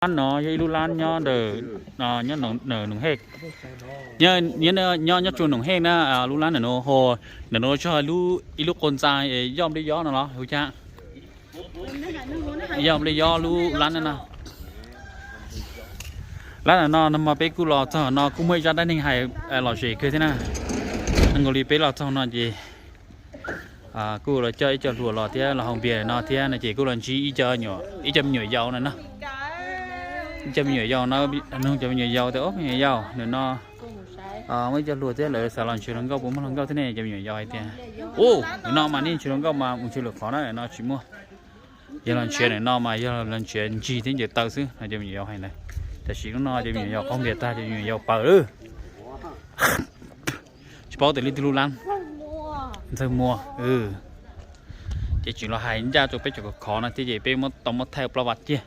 lab no yog ib lub lab nyob ntawm, nyob ntawm Noom Hej, nyob nyob tsuas Noom Hej na. Lub lab ntawm no ho, ntawm no tso ib lub qau ntxa yoj nplej yob no los hu cas, yoj nplej yob lub lab no. Lab ntawm no no mas peb kuj los txog no kuj muaj ib zaj dab neeg hais lom zem kawg thiab na. Nkaus li peb los txog no ces kuj los coj ib co hluas los thiab los haus npias no thiab no ces kuj los ntsib ib co me nyuam yaus no na. Ib co me nyuam yaus no, nug cov me nyuam yaus tias, Ob, me nyuam yaus, ntawm no muaj ib co hluas thiab lawv xav los nrhiav hluas nkauj, puas muaj hluas nkauj thiab ne? Cov me nyuam yaus hais tias, Ub, ntawm no mas nej nrhiav hluas nkauj mas mus nrhiav lwm qhov na, ntawm no tsis muaj. Yog los nrhiav ntawm no mas yog los nrhiav ntsis thiab ncaws taw xwb no, cov me nyuam yaus hais ntawd. Tam sim hnub no cov me nyuam yaus qaug npias tag, cov me nyuam yaus paws lawm. Tsis paub tias leej twg lub lab. Ntxawg Muas. Ces tseem los hais ncaj rau peb cov khov khov no thiab ces peb tau muab thaij plaub vas ciaj.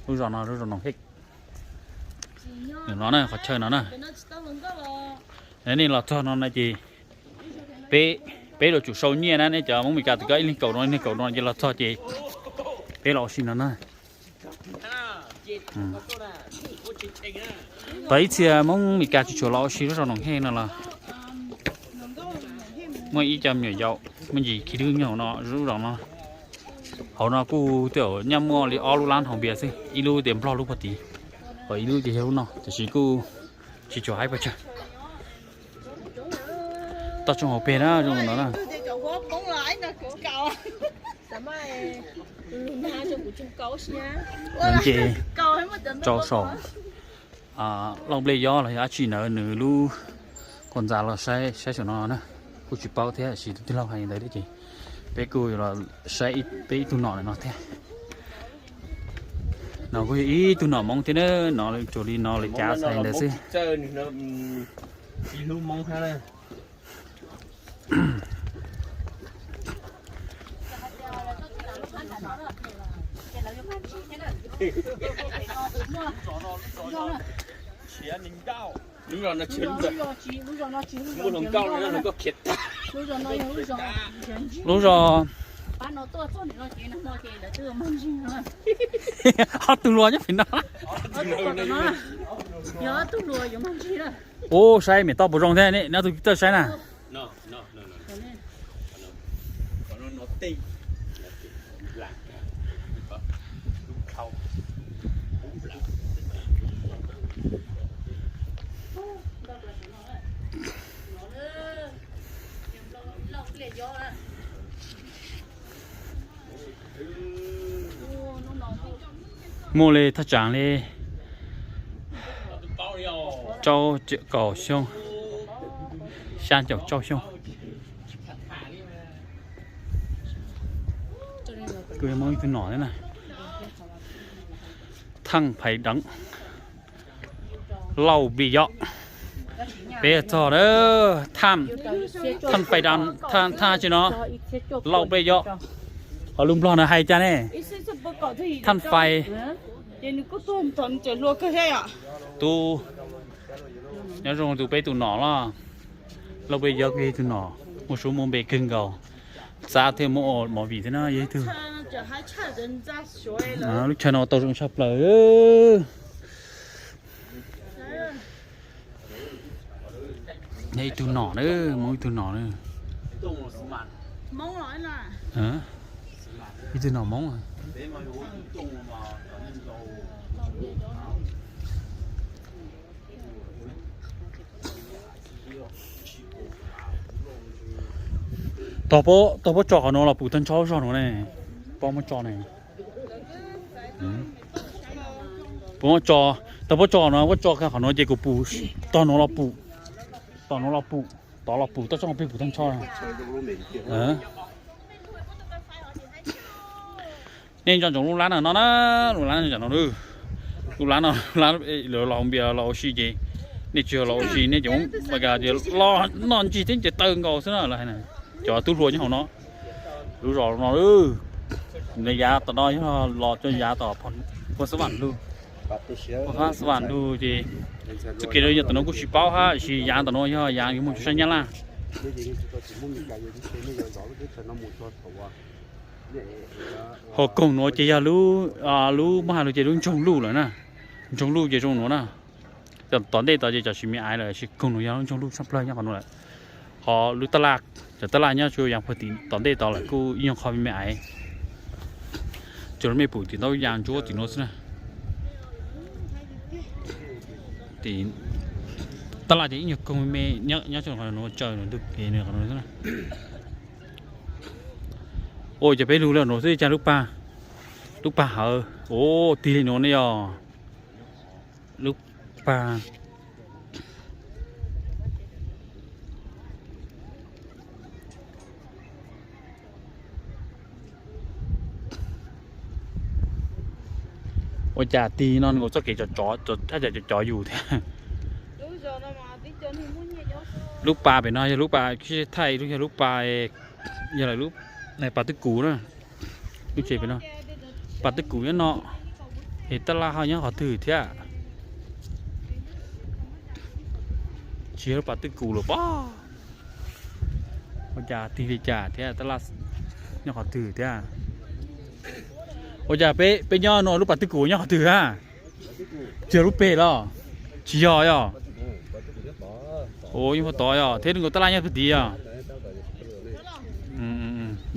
Lub zos no, lub zos Noom Hej. Ntawm no na, qhov chaw no na. Nej los txog no no ces peb, peb los tsum sau nyiaj na, nej cov Hmoob Meskas twb koj ib leeg kaum no, ib leeg kaum no ces los txog ces peb los ua si no na. Tos ib txhia Hmoob Meskas tsis tshua los ua si lub zos Noom Hej no los muaj ib co me nyuam yaus muaj ntsis khib dwb nyob hauv no, lub zos no. Hauv no kuj twb nyaj muaj li ob lub lab haus npias xwb, ib lub tias Nplog lub puag tid, ho ib lub ces yog lub no, tiam sis kuj tsis tshua haib pes tsawg. Toj tshooj hauv pes na, zoo no na. Ces rau saum Lauj Nplej Yob los yog dab tsi ntawd nws lub qau ntxa los saib, saib saum no na. Kuj tsis paub thiab, sis tus tij laug hais ntawd thiab ces peb kuj los saib peb ib tug nom no thiab. No kuj yog ib tug nom Hmoob thiab na, no tsuas li no lawv cav txhais ntawd xwb. Lub zos, ob tug hluas nyob pem no. Ub, saib mem toj puas zoo thiab ne, neb ob tug txawj saib na. Muaj li thaj tsam li rau caum kaum xyoo, xya caum rau xyoo. Kuj muaj ib tug nom thiab na. Thaj Phais Dam, Lauj Nplej Yob. Peb txog lawm, Thaj, Thaj Phais Dam, thaj tsi no, Lauj Nplej Yob. Ho lus Nplog no hais cas ne? Thaj Phais. Tub, nyob zoo tus peb tus nom los. Lauj Nplej Yob kuj yog tus nom muaj suab muaj npe kawg nkaus, txab thiab muaj ua movie thiab na, yog ib tug. Lub chaw no tau zoo tshaj plaws. Yog ib tug nom na, Hmoob ib tug nom na. Ib tug nom Hmoob. Tog puab tso qhov nuav los pum tag nrho lub zog nuav ne. Puab muab tso ne. Puab muab tso, tog puab tso qhov nuav, puab tso qhov nuav ces kuv pum tog nuav los pum, tog nuav los pum, tod los pum, toj tsob peg pum tag nrho. Nej nco ntsoov lub lab no no na, lub lab no, lub lab no, lawv los npias los ua si ces nej tsis los ua si nej ces muab Meskas ces los noj ntsig thiab ncaws taw nkaus xwb na lawv hais na. Cov tub hluas nyob hauv no, lub zos no, yav tom no yog los cov yav tom Phuaj Xab Vam Lug, Phuaj Xab Vam Lug ces txoj kev no yog tom no kuj tsis paub hab, tiam sis yav tom no yog yav yuav mus rau sab Nyab Laj. Ho koog nuav ces yog lub, lub muab has lug ces lub ntsoog luj lawm na. Ntsoog luj ces zoo nuav na. Tom ntej tod ces cov tsis me aiv lawm, sis koog nuav yog lub ntsoog luj tshaj plawg nyob qhov nuav lawm. Ho lub taj laj, cov taj laj nyob tsuas yav puag tim tom ntej tod lawm kuj ib nyuag qho me me aiv. Cov lub mej pum tim ntaub yas ntsuab tim nuav xwb na. Taj laj ces ib nyuag koog me me nyob tsuas qhov nuav tsaws ntug kev qhov nuav xwb na. Ua cas peb lug le nuav xwb cas lub pag, lub pag hawv, ua tig li nuav ne yog lub pag. Ua cas tig no nkaus txoj kev cov, thaj tsam cov cov yus thiab. Lub pas pem no yog lub pas thaij, lub yog lub pas, yog lawm lub pas twb kus na. Lub tsev pem no, pas twb kus nyob no, es taj laj ho nyob qhov twg thiab? Tsis yog lub pas twb kus lawm pob. Ua cas tig li cas thiab, taj laj nyob qhov twg thiab? Ua cas peb nyob no lub pas twb kus nyob qhov twg a? Tsis yog lub peg los? Tsis yog yog? Ua yeej puag tod yog thiab, nkaus taj laj nyob puag tid yog?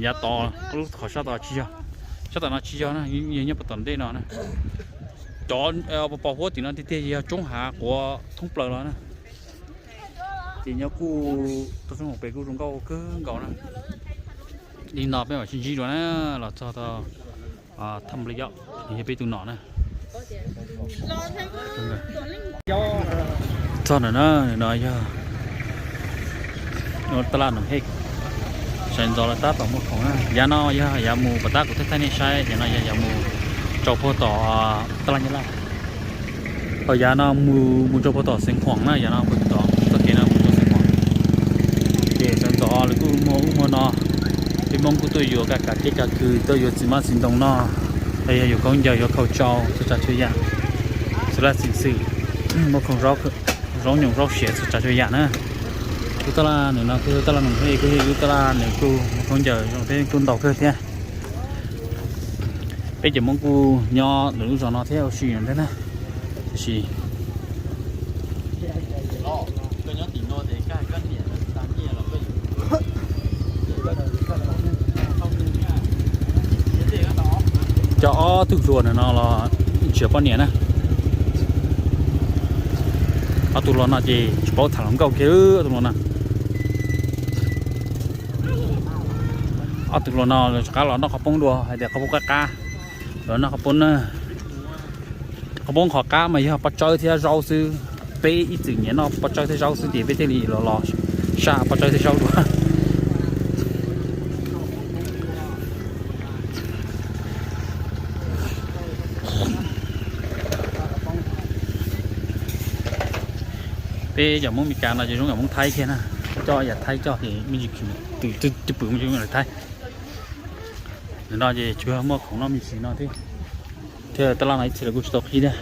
Yav tod, lub qhov sab tod tsis yog, sab tom no tsis yog na, yog nyob puag tom ntej no na. Cov pos huab tim no tiag tiag yog tsoob hav quav thoob plaws los na. Ces nyob kuj tau zoo pem kuj zoo nkauj kawg nkaus na. Li no peb mam sib ntsib dua na, los txog tau thaj npli yom, yog peb tus nom na. Txog ntawm no, no yog taj laj Noom Hej, sawv ntxov lawv tab tom muag khoom na. Yav no yog yav mus, puas tab kuv thaij thaij nej saib, yav no yog yav mus rau puag tom taj laj Nyab Laj. Ho yav no mus rau puag tom Xeev Khuam na, yav no puag tom txoj kev no mus rau Xeev Khuam. Ces sawv ntxov lawv kuj muag ub muag no, peb Hmoob kuj tuaj yuav kaj kav keb kaj kws, tuaj yuav txiv mab txiv ntoo noj, los yog yuav khaub ncaws yuav khau tsau txhua tsav txhua yam, xws laj xeem xwm, muag khoom zaub nyoos zaub siav txhua tsav txhua yam na. Lub taj laj nws no kuj yog lub taj laj Noom Hej, kuj yog lub taj laj nws kuj muag khaub ncaws zoo thiab kuj ntau kawg thiab. Peb cov Hmoob kuj nyob lawv lub zos no thiab ua si thiab na. Tiam sis cov ob tug hluas ntawm no los tsis poj niam na. Ob tug hluas no ces tsis paub tham hluas nkauj kiag, ob tug hluas no. Ob tug hluas no rov qab los noj qhov poob dua hais tias qhov poob qab qab, los noj qhov poob na. Qhov poob qhov qab mas yog paj tsawb thiab zaub xwb. Peb ib txwm nyiam noj paj tsawb thiab zaub xwb ces peb thiaj li los los saj paj tsawb thiab zaub dua. Peb cov Hmoob Meskas no ces zoo yam Hmoob Thaib kiag na, coj yam Thaib coj ces me ntsis khwv, twb pwm me ntsis Thaib. Nim no ces tsuas muaj khoom noj me ntsis no thiab, thiab taj laj no ib txhia los kuj tsis tau qhib thiab.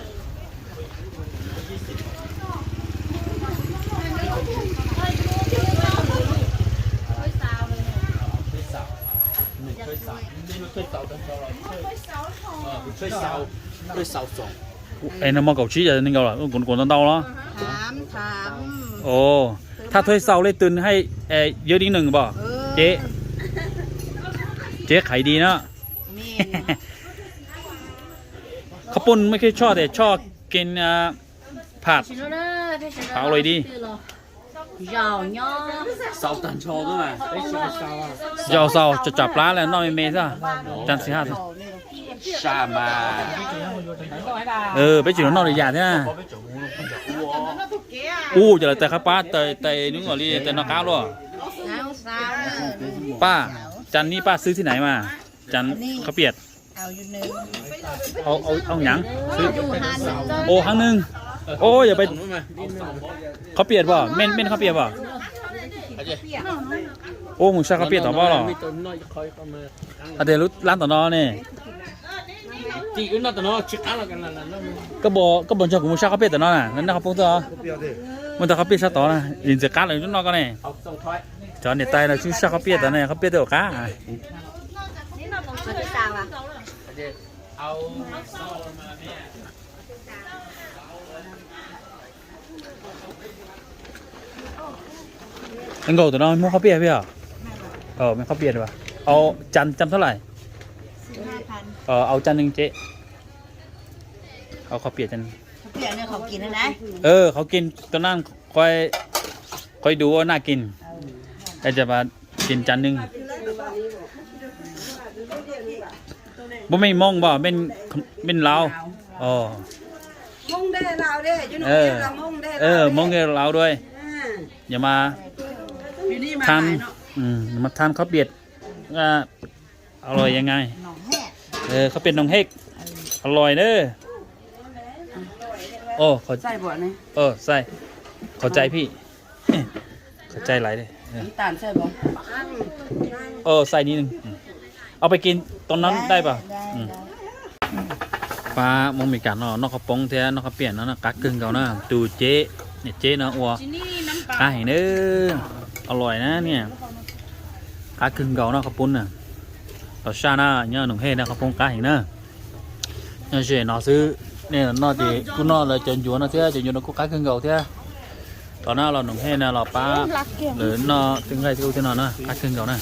Es no muaj kaum tsib yog neeg nkaus los kuv ntau ntau los? Thaj thuê sau leej twg hay, yawg đi nừng bò, chế, chế khay đi na. Khab poj mej kej tshoj tes tshoj kej pham, pham ua luaj li. Zaus xaus tsam plab le noj me me xwb, tsan xis haj. Peb tsis los noj li yam thiab. Ub, cov lawv tais qab pab tais nub ua li tais no qab luaj. Paj, tsan nib paj xwb txhib naiv mas, tsan qhab piam. Au nyav, au hab neeg. Ub, yog qhab piam pom, mej qhab piam pom. Ub, mus saj qhab piam tom pab los. Hais tias lub lab tom no ne. Koj puas nrog kuv mus saj qhab piam tom no na, noj qhov poob tuaj. Muaj tau qhab piam sab tod na, ntxim qab lawm noj koj ne. Cov niam tais no tsis saj qhab piam tom ne, qhab piam tej ua qab. Nkaus tus no muaj qhob pias peb os? Muaj qhob pias, au, cam, cam thab lais? Au cam neeg ces, au qhob pias. Qhov kis tus naj, qhov dua naj kis, es cam neeg. Puab mej Moob pom, mej Lauj. Moob dej Lauj dua. Yog mas than, mas than qhob pias, qhob pias noog hej, aloi na. Xais, qhov txais phij, qhov txais lais, xais nib, au peb kis tus no dai pas. Pab Moob Mes Kas no noj qhob poob thiab noj qhob pias no qab kawg nkaus na. Tus ceb, niam ceb no ua qab heev na, aloi na niam, qab kawg nkaus noj qhob poob na. Los saj na, nyob Noom Hej no qhob poob qab heev na. Nyob ze no xwb, nej noj ces kuj noj lawv cov ncuav no thiab, cov ncuav no kuj qab kawg nkaus thiab. Los na los Noom Hej na los pab lawv noj tej nqaij tej ub tej no na, qab kawg nkaus na.